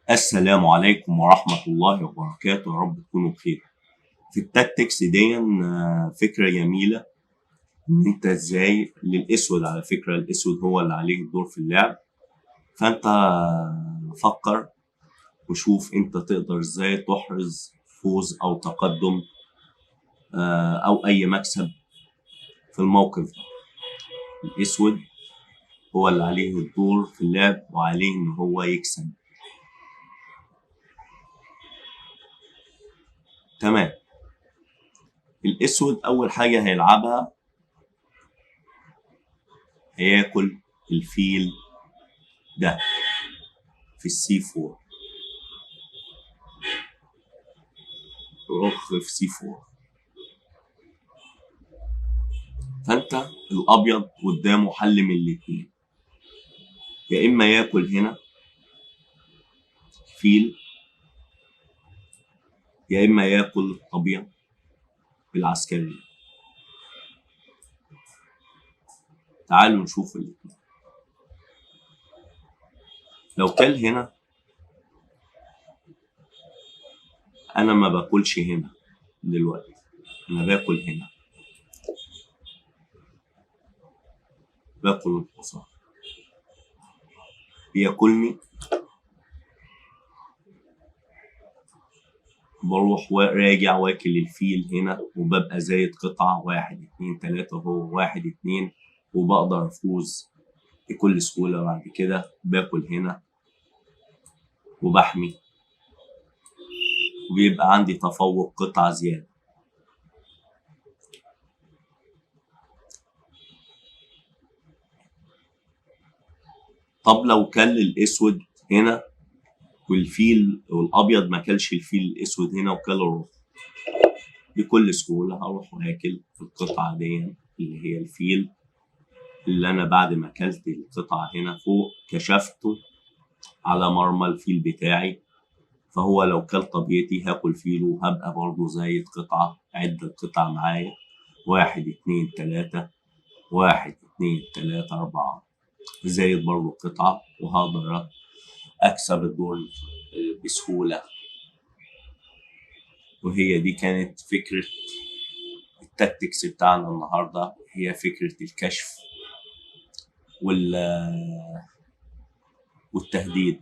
السلام عليكم ورحمة الله وبركاته، يا رب تكونوا بخير. في ال tactics دي فكرة جميلة ان انت ازاي للاسود، على فكرة الاسود هو اللي عليه الدور في اللعب، فانت فكر وشوف انت تقدر ازاي تحرز فوز او تقدم او اي مكسب في الموقف ده. الاسود هو اللي عليه الدور في اللعب وعليه ان هو يكسب. تمام. الاسود اول حاجة هيلعبها هياكل الفيل ده في ال C 4، رخ في C 4. فانت الابيض قدامه حل من الاتنين، يا اما ياكل هنا فيل، يا اما ياكل الطبيعة بالعسكرية. تعالوا نشوف الاتنين. لو كل هنا، انا ما باكلش هنا دلوقتي، انا باكل هنا، باكل الحصان، بياكلني، بروح راجع واكل الفيل هنا، وببقى زايد قطعة 1 2 3، وهو 1 2، وبقدر افوز بكل سهولة. بعد كده باكل هنا وبحمي، وبيبقى عندي تفوق قطعة زيادة. طب لو كل الاسود هنا والفيل والابيض ما كلش الفيل الاسود هنا وكل الرخ، بكل سهولة هروح واكل القطعة دي اللي هي الفيل، اللي انا بعد ما اكلت القطعة هنا فوق كشفته على مرمى الفيل بتاعي، فهو لو كل طبيعتي هاكل فيله وهبقى برضه زايد قطعة. عد القطع معايا، 1 2 3، 1 2 3 4، زايد برضه قطعة، وهقدر أكسب الدور بسهولة. وهي دي كانت فكرة التاكتكس بتاعنا النهاردة، هي فكرة الكشف والتهديد.